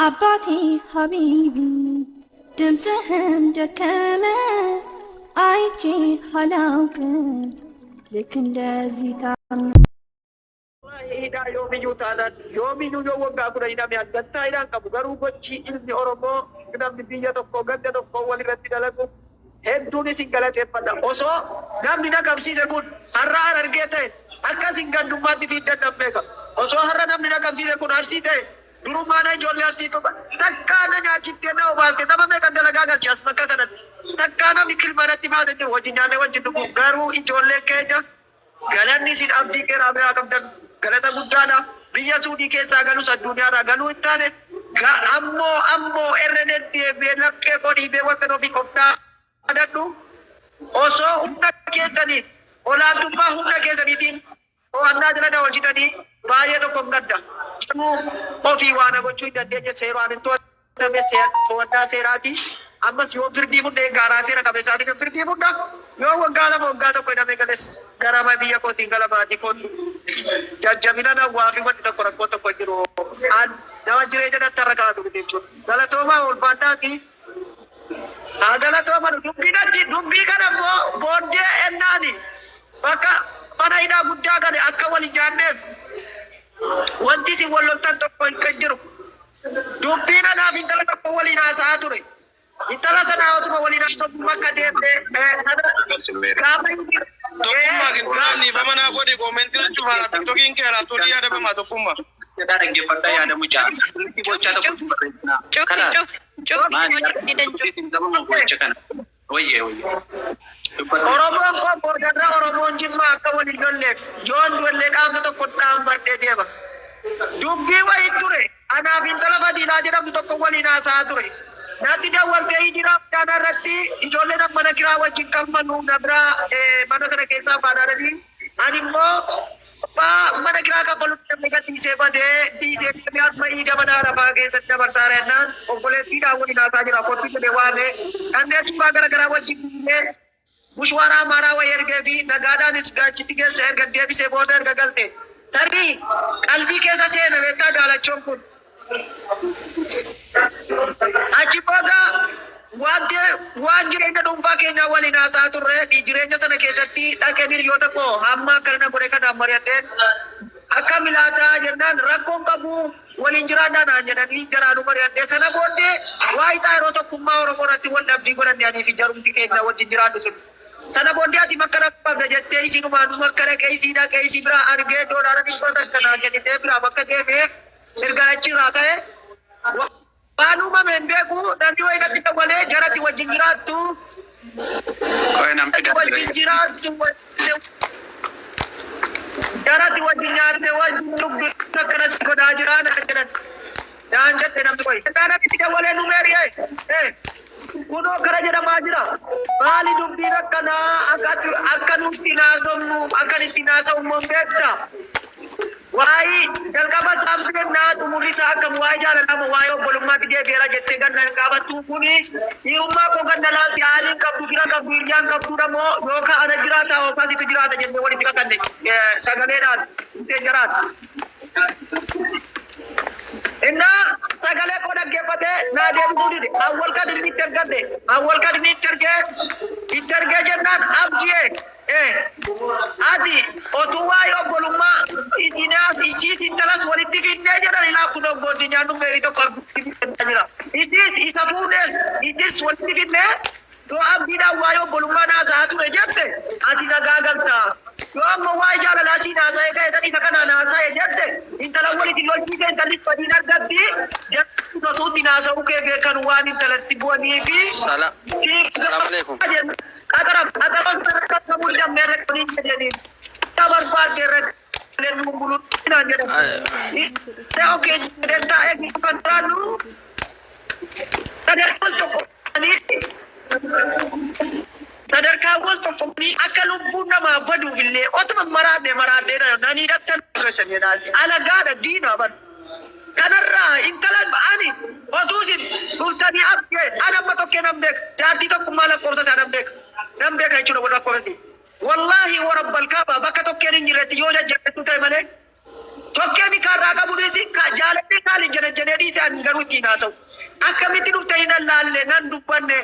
አባቴ ሀቢቢ ድምፅህም ደከመ አይቼ አላውቅም ልክ እንደዚህ ታመ Hidhaa yoomiyyuu taanaan, yoomiyyuu yoo waggaa 10 hidhame gantaa hidhaan qabu. Garuu gochi ilmi Oromoo, namni biyya tokko, ganda tokko walirratti dalagu hedduun isin galateeffadha. Osoo namni na qabsiise kun har'a Harargee ta'e, akkas hin gandummaatti fiiddan nan beeka. Osoo har'a namni na qabsiise kun Arsii ta'e, durummaa na ijoollee Arsii tokko takkaa na nyaachiftee na obaaste, nama meeqan dalagaa galche as bakka kanatti. Takkaa namni kilma natti baate jiru, wajjin nyaannee wajjin dhugu. Garuu ijoolleen keenya, galanni isin Abdii Qeeraa biraa qabdan galata guddaadha. Biyya Suudii keessaa galus addunyaarraa galuu hin taane, ammoo irra deddeebi'ee laphee koo dhiibee wanta ofii of dhaadadhu, osoo humna keessanii, olaantummaa humna keessaniitiin to'annaa jala na oolchitanii baay'ee tokko hin gadda. Ofii waan gochuu hin dandeenye seeraan hin to'atame, to'annaa seeraati. Ammas yoo firdii fudhee gaaraa seera qabeessaatiin firdii fudha. Yoo waggaa 2, waggaa 1 hidhamee gales, gara biyya kootiin gala, maatii kootiin. Jajjabina nawwaa fi wanti tokko rakkoo tokko hin jiru. An nama jireenya natti har'a kaa'atu miti jechuudha. Galatoomaa, ulfaadhaati. Haa galatooman. Dubbii natti dubbii kana immoo booddee ennaani bakka mana hidhaa guddaa gale akka wal hin nyaanneef wanti isin wal loltan tokko hin jiru. Dubbiin anaaf intala tokko waliin haasa'aa ture. Intala sana otuma waliin haasa'u bakka deemnee gaafa inni Tokkummaa gindiraamni bamanaa godhi, comment jechuun TikTokiin kee raatolii yaadabamaa tokkummaa. Jedhaa, dhaggeeffadhaa, yaada mucaa. Inni bochaa tokko barreessinaa. Cufi. Kana Cufi, cufi. maali? Hojii didan cufi. Sababa gocha kana. Wayyee wayyee. Dubbadhu. Oromoon koo boodarra Oromoon Jimmaa akka wal hin lolleef, yoon du'ellee qaamni tokko dhaabbadhee deema. Dubbii wayii ture. Anaaf intala Fadiilaa jedhamtu tokko waliin haasa'aa ture. Natti dawwaltee hijiraa kana irratti ijoolleen mana kiraa wajjin qabmanu na biraa mana kana keessaa baadhaadhanii, ani immoo abbaa mana kiraa kaffalutti namni gadhiisee badee dhiisee deemee, amma iida mana Arafaa keessatti dabarsaa jennaan, obboleettiidhaan waliin haasa'aa jira, kottu jedhee waamee, kanneen suuraa gara garaa wajjin dhiisee mushwaara amaaraa wayii ergee fi nagaadhaanis gaachitti keessa erga deebisee booda erga galte, tarii qalbii keessa seene beektaa daalachoon kun. Achi booda wanti waan jireenya dhuunfaa keenyaa waliin haasa'aa turre, jireenya sana keessatti dhaqeen hiriyoota koo hamma akkana na godhe kanaan mari'adheen, akka milaataa jennaan, rakkoon qabu, waliin jiraannaa naan jedhanii jaraanuu mari'adhee, sana booddee waayixaa yeroo tokkummaa Oromoo irratti wal dhabdii godhanne anii fi jarumti keenya wajjin jiraannu sun. Sana booddee ati bakka qabda jettee isiinumaan bakka dhaqee isii dhaqee isii biraa argee, $100 naa kennitee biraa bakka deemee erga achirraa ka'e waan uumame hin beeku. Namni wayitatti dawwalee jaratti wajjin jiraattu Qo'ee nan fidaa. wajjin jiraattu, jaratti wajjin nyaatte, wajjin dhugdu, akkanas godhaa jiraa naan jedhan, naan jette namni wayi. Namitti dawwalee nu meeri'e kunoo akkana jedhamaa jira. Maali dubbiin akkanaa? Akka nutti naasofnu, akka itti naasa'u immoo hin beekta. Waa'ee jalqaba saamseen naa xumurri isaa akkam, waa'ee jaalalama, waa'ee obbolummaatti deebi'eera jettee ganna hin qaabattu kuni dhiirummaa koo ganna laalti, haaliin qabdu, fira qabdu, hiriyyaan qabduudha moo yookaan ana jiraata yookaan situ jiraata jennee walitti qaqqanne sagaleedhaan dhufee jiraata. Innaa sagalee koo dhaggeeffatee naa deebisuu dide. Awwal kan inni itti ergadhe, awwal kan inni itti ergee itti ergee jennaan, abdiyee ati otuu waa'ee obbolummaa isinaaf isiis intalas walitti finnee jedhan, ilaa kun oggoonni nyaannu meerii tokko abdii jira. Isiis isa fuudhees isis walitti finnee, yoo abdiidhaan waa'ee obbolummaa naasa'aa ture jette, ati nagaa galta. Yoo ammoo waa'ee jaalalaa siin haasa'ee ka'e san isa kanaan haasa'e jette, intala walitti lolchiise, intallis badiin argatti. Jettu otuutti naasa'uu kee beekan waan intalatti bu'anii fi Salaam alaikum. Qatara qatara kamuu damee irratti jedhanii barbaadde irratti nuun buluu naan jedhan. Okay, jedhee taa'ee kan jiraannu sadarkaa wal tokko sadarkaa wal tokko akka lubbuun namaa baduuf illee otuma maraadhe maraadhee nanii dhattan keessan jedhaati. Alagaadha, diinaa bar. Kanarraa intala ani otuu isin dhuftanii abdee an amma tokkee nan beeka, jaartii tokkummaa lakkoofsa isaa nan beeka, nan beeka jechuudha warra lakkoofsi. Wallaahi warabbal kaaba, bakka tokkeen hin jirretti yoo jajjabeessu ta'e malee. Tokkeen kaarraa qabu dhiisi jaalatee kaali jana janee dhiisi ani garuu ittiin haasa'u. Akkamitti dhuftanii nan laalle nan dubbanne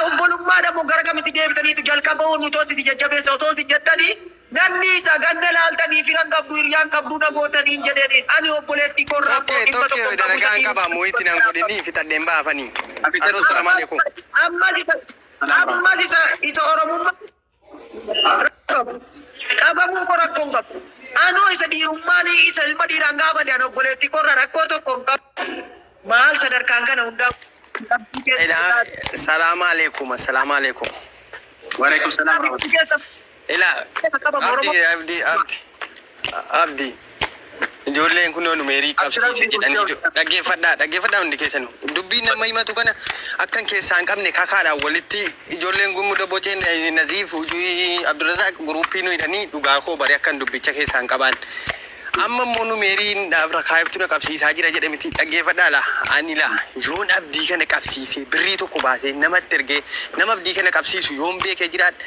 obbolummaa dammoo gara kamitti deebitaniitu jalqaba oolu tootti jajjabeessa otoo isin jettanii namni isa ganna laaltanii firan qabdu hiriyaan qabdu namootanii hin jedheen ani obboleessi korraa koo Tokkee dhibba tokkee tokko qabu dalagaan sadii. qaba moo'itti nan godhini fixadheen baafanii. Aloo salaam alaikum. Ammas isa ammas isa isa oromummaa qabamuu koo rakkoo hin qabu. Anoo isa dhiirummaan isa ilma dhiiraan gaafate ani obboleettii korra rakkoo tokko hin qabu. Maal sadarkaan kana hundaa Ilaa salaam alaikum assalaam alaikum. Waalaikum salaam warahmatullahi. Ilaa abdi abdi abdi abdi ijoolleen kun numeerii qabsiise jedhanii dhaggeeffadhaa dhaggeeffadhaa hundi keessan dubbiin nama himatu kana akkan keessaa hin qabne kakaadhaan walitti ijoolleen kun muda boceen Naziif Abdurrazaaq guruppii nu hidhanii dhugaa koo bare akkan dubbicha keessaa hin qabaan. Amma immoo numeeriin rakaayibtu na qabsiisaa jira jedhe miti dhaggeeffadhaa laa ani laa yoon abdii kana qabsiise birrii tokko baasee namatti ergee nama abdii kana qabsiisu yoon beekee jiraadhe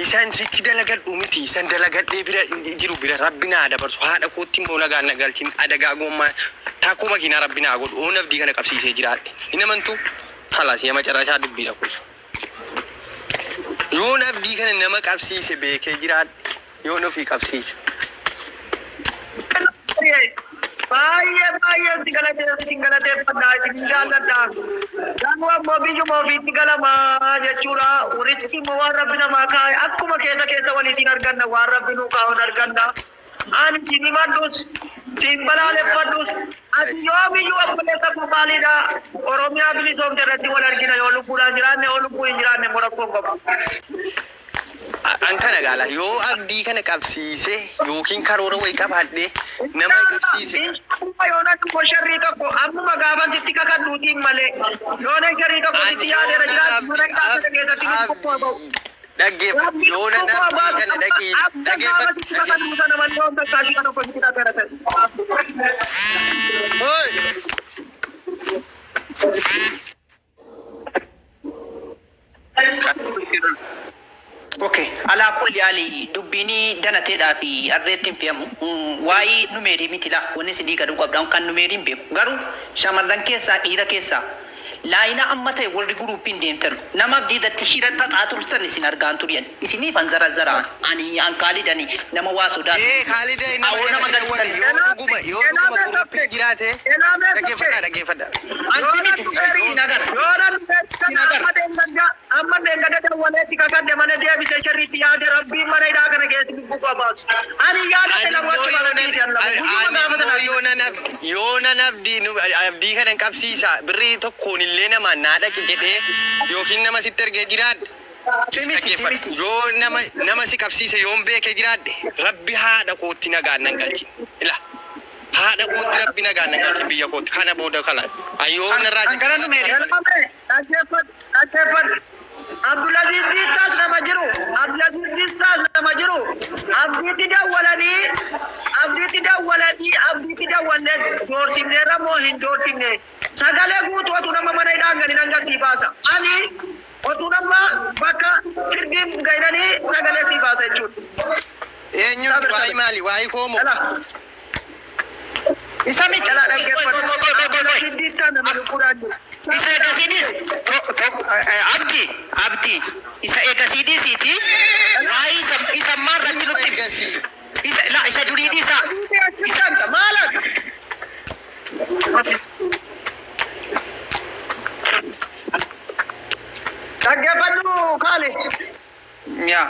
isaan sitti dalagadhu miti isaan dalagadhee bira jiru bira rabbi naa dabarsu haadha kootti immoo nagaan na galchin adagaa gommaa taakuu makiinaa rabbi naa godhu oon abdii kana qabsiisee jiraadhe hin amantu kalaas yama carrashaa dubbiidha kun yoon abdii kana nama qabsiise beekee jiraadhe yoon ofii qabsiise. Baay'ee baay'ee si galateef galateeffadha isin jaalladha. Garuu ammoo biyyuma ofiitti galamaa jechuudha. Riski immoo waan rabbi namaa kaa'e akkuma keessa keessa waliitiin arganna waan rabbi nuu kaa'uun arganna. Ani siin himadhus siin balaaleffadhus ati yoomiyyuu obboleessa koo maaliidha. Oromiyaa bilisoomte irratti wal argina yoo lubbuudhaan jiraanne yoo lubbuu hin jiraanne immoo rakkoo hin qabu. An kana gaala yoo abdii kana qabsiise yookiin karoora wayii qabaadhe nama qabsiise. Amma yoona tokko sharrii tokko ammuma gaafa sitti kakadhuutiin malee yoona sharrii tokko sitti yaadeera jiraatu mana gaafata keessatti nu tokko ba'u. Dhaggeeffadhu yoona abdii kana dhaqii dhaggeeffadhu. Kakadhuu sana malee yoon takkaa shi tokko sitti kakadha ta'e. Hooy! Okay. Alaa kulli haali dubbiin danateedhaa fi harreetti hin fe'amu. Waa'ee numeerii miti laa wanni isin dhiiga qabda kan numeeriin beeku. Garuu shamarran keessaa dhiira keessaa laayina amma ta'e warri guruupiin deemtan nama abdii irratti shira xaxaa turtan isin argaan turiyan. Isiniif an zara zaraan ani an kaalidani nama waa sodaatu. Ee Kaalida nama Awoo nama dhaggeeffadhu galchan. yoo dhuguma guruupiin jiraate dhaggeeffadhaa dhaggeeffadhaa. An si miti si agarra. Yoona amma deengada dawwaleetti kakadhe mana deebise sharriitti yaade rabbiin mana hidhaa kana keessatti lubbuu koo baasu. Ani yaada Ani kana immoo wacci balaliise yoona alla guyyuma ani gaafata immoo yoona yoona abdii abdii kana qabsiisa birrii tokkoon illee nama naa dhaqi jedhee yookiin nama sitti ergee jiraadhe. Si miti si Dhaggeeffadhu miti. yoo nama nama si qabsiise yoon beekee jiraadhe rabbi haadha kootti nagaan nan galchin. Ila haadha kootti rabbi nagaan nan galchin biyya kootti kana booda kalaas. Ayyoo narraa An gara numeerii. Dhaggeeffadhu dhaggeeffadhu. Abdulaziz Biittaas nama jiru. Abdulaziz Biittaas nama jiru. Abdiitti dawwalanii abdiitti dawwalanii abdiitti dawwallee doorsifneerra moo hin doorsifne. Sagalee guutuu otuu nama mana hidhaan gadi nan gasii baasa. Ani otuu nama bakka firdiin gahinanii sagalee sii baasa jechuudha. Eenyuun waa'ee maali waa'ee koomoo? Dhala. Isa miti. Dhala Qoy qoy dhaggeeffadhu. qoy qoy qoy qoy. Abdulaziz Biittaa nama lubbuudhaan jiru. Isa eegasiinis abdii abdii isa eegasiidisiiti waa'ee isa isa ammaa irratti nutti himi. Ergasii. Isa la isa duriidii isa Isa maalas. Dhaggeeffadhu kaali. Yaa.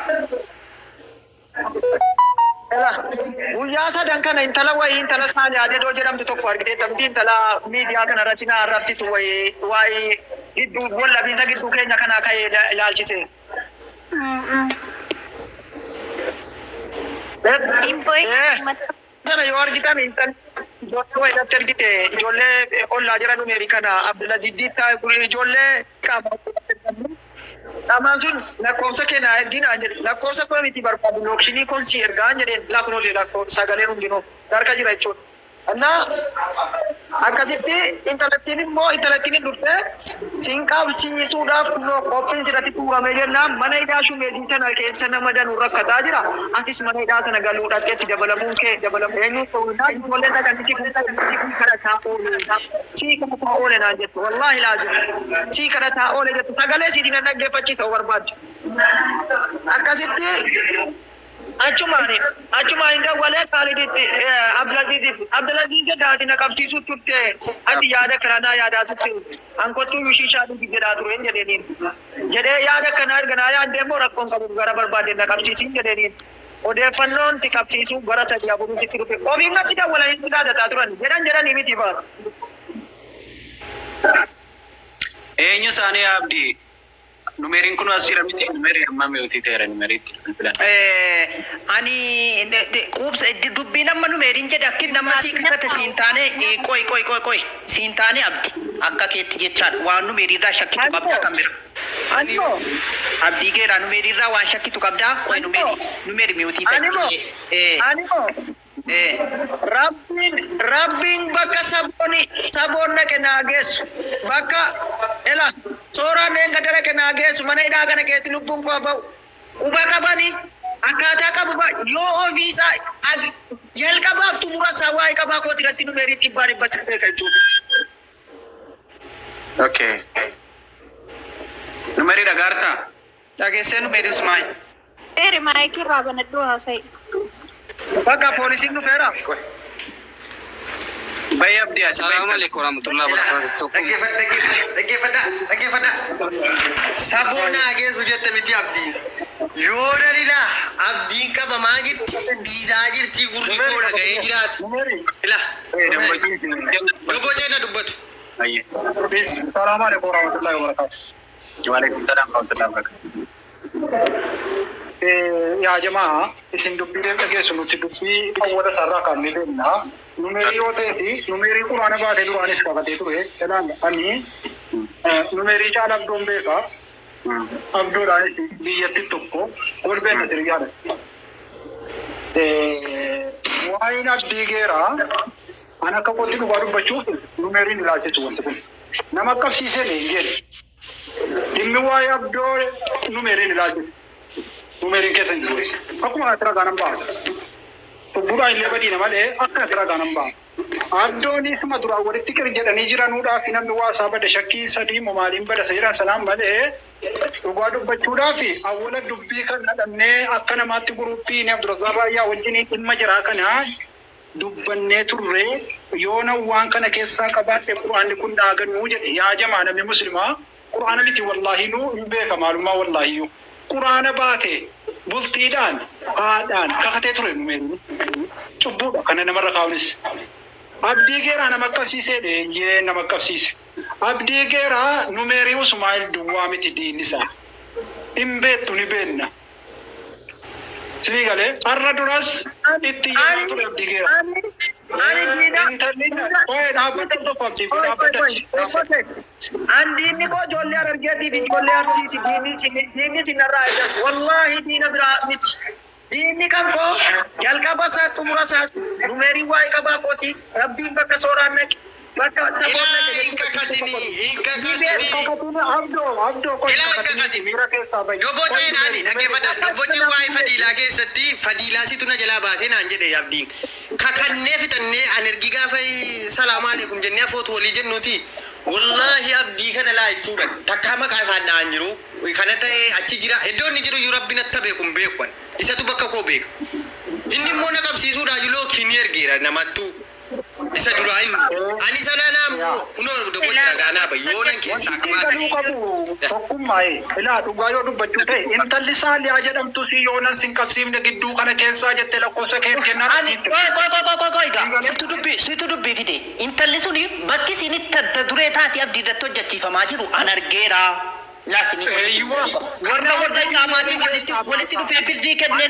Guyyaa sadan kana intala wayii intala Saaliyaa Dedoo jedhamtu tokko argitee tamti intala miidiyaa kana irratti na arrabsitu wayii waa'ee gidduu wallabiinsa gidduu keenya kanaa ka'ee ilaalchise. Sana yoo argitan intalli ijoollee wayii natti argite ijoollee ollaa jiran umeeri kana Abdulaziz Diittaa ijoollee qaama. Dhamaan sun lakkoofsa kee naa ergi naan jedhe lakkoofsa koo miti barbaadu lookshinii kon si ergaa jedheen lakkoofsa lakkoofsa sagaleen hundinuu harka jira jechuudha. Innaa Akkasitti intalattiin immoo intalattiin hin dhuftee sin qabsiisuudhaaf kunoo qophiin sirratti xumuramee jennaan mana hidhaa shumeetii sana keessa nama danuu rakkataa jira. Atis mana hidhaa sana galuu dhaqxeetti dabalamuun kee dabalamu eenyu ta'uudhaan ijoolleen dhaqanii si kadhataa oole. Sii kadhataa oole naan jettu wallaahi laazim. Sii kadhataa oole jettu sagalee siitiin nan dhaggeeffachiisa yoo barbaadde. Akkasitti Achumaan achumaan hin dawwalee Kaaliditti Abdulaziziif Abdulaziz jedha ati na qabsiisuu turte ati yaada kanaa naa yaadaa turte an kottuu shishaa dhugi jedhaa tureen jedheeniin jedhee yaada kanaa erga naa yaaddee immoo rakkoon qabu gara barbaadde na qabsiisiin jedheeniin odeeffannoon si qabsiisuu gara sadii afurii sitti dhufe ofiif natti dawwalanii si dhaadataa turan jedhan jedhanii miti baar. Eenyu isaanii Abdii? Numeeriin kun as jira miti numeerii amma mi'uutii ta'eera numeeriitti bilbilan. Ani quubsa dubbiin amma numeeriin jedhe akki nama sii kakate siin taane qoy qoy qoy qoy siin taane abdi akka keetti jechaadha waan numeeriirraa shakkitu qabda kan bira. Ani Abdii geeraa numeeriirraa waan shakkitu qabdaa qoy numeerii numeeri mi'uutii ta'e. Animo Rabbiin Rabbiin bakka sabooni saboon dhaqe naa geessu bakka ela sooraan dheengadda dhaqe naa geessu mana hidhaa kana keessatti lubbuun koo ba'u quba qabani akkaataa qabu yoo ofiisaa jalqabaaf xumura isaa waa'ee qabaa kooti irratti numeerii dhibbaa dhibbatti beeka jechuudha. Okay. Numerii dhagaartaa? Dhageessee numeerii Ismaa'il. Eeri maayikii irraa banadhuu haasa'i. Bakka poolisiin dhufeera. Bayi abdii ati Assalamu alaikum warahmatullahi wabarakatuh. Dhaggeeffadha dhaggeeffadha dhaggeeffadha. Saboona geessu jette miti abdiin. Yoo dalila abdiin qabamaa jirti dhiisaa jirti gurri koo dhaga'ee jiraatu. Ila dogochee na dubbatu. Assalamu alaikum warahmatullahi wabarakatuh. Waalaikum salaam warahmatullahi wabarakatuh. Yaa jamaa isin dubbii dhageessu nuti dubbii awwala sarraa kaannee deemna. Numeerii yoo ta'es numeerii quraana baatee duraanis qabatee ture. Ilaal ani numeerii caala abdoon beeka. Abdoodhaanis biyyatti tokko wal beekna siriyyaadha. Waa'een abdii geeraa an akka kootti dhugaa dubbachuuf numeeriin ilaalchisu wanti kun. Nama qabsiisee hin jedhe. Dhimmi waa'ee abdoo numeeriin ilaalchisu. Numeeriin keessa hin jiru. Akkuma kanatti ragaa nan ba'a. Cubbuudhaan illee badiina malee akka kanatti ragaa nan ba'a. Abdoon isuma duraan walitti qir jedhanii jiranuudhaaf namni waa isaa bada shakkii sadii moo maaliin bada isa jedhan sanaan malee dhugaa dubbachuudhaaf awwala dubbii kan dhadhamnee akka namaatti guruppii inni Abdurrazaaq Raayyaa wajjin dhimma jiraa kana dubbannee turre yoona waan kana keessaa qabaadhe quraanni kun dhaaganuu jedhe yaa jamaa namni muslimaa quraana miti wallaahi nuu hin beeka maalummaa wallaahiyyuu quraana baate bultiidhaan haadhaan kakatee ture numeeriin cubbuudha kana namarra kaa'unis. Abdii Geeraa nama qabsiisee eeyyee nama qabsiise. Abdii Geeraa numeerii Usmaa'il duwwaa miti diinni isaa. Hin beektu ni beenna. Sinii galee har'a duras itti yeraa ture Abdii Geeraa. Ani diina. Intalli qo'ee dhaabbata tokko Abdii dhaabbata. An diinni koo ijoollee Harargeetii fi ijoollee Arsiiti diinni sinarraa eegamu. Wallaahi diina biraa miti. Diinni kan koo jalqaba isaa xumura isaa numeerii waa'ee qabaa kooti rabbiin bakka sooraan naqe bakka Ilaa hin kakatini hin kakatini. Abdoo abdoo qo'ee Ilaa hin kakatin. miira keessaa bahi. Dogochee naani dhaggeeffadha. Dogochee waa'ee fadiilaa keessatti fadiilaa situ na jalaa baasee naan jedhe abdiin. Kakannee fixannee an ergi gaafa salaamu alaikum jennee afootu walii jennuuti. Wallaahi abdii kana laa jechuudha. Takkaa maqaa isaan dha'an jiru. Kana ta'ee achi jira. Iddoo inni jiru iyyuu rabbi natti beeku hin beeku. ani. Isatu bakka koo beeka. Inni immoo na qabsiisuudhaa jiru kini ergeera namattuu. Isa duraa inni. Ani sana naammoo kunoo dogochee ragaa naa bayu. Yoo nan keessaa Wanti galuu qabaate. qabu tokkummaa ilaa dhugaa yoo dubbachuu ta'e intalli saaliyaa jedhamtu si yoonan sin qabsiifne gidduu kana keessaa jette lakkoofsa kee kennaa Ani qoy qoy qoy qoy qoy qoy gaa situ dubbii situ dubbii fide intalli suni bakki isin itti adda duree taate abdii irratti hojjechiifamaa jiru an argeera. Laa isinii Eeyyuwa. warra warra qaamaatiin walitti walitti dhufee firdii kennee.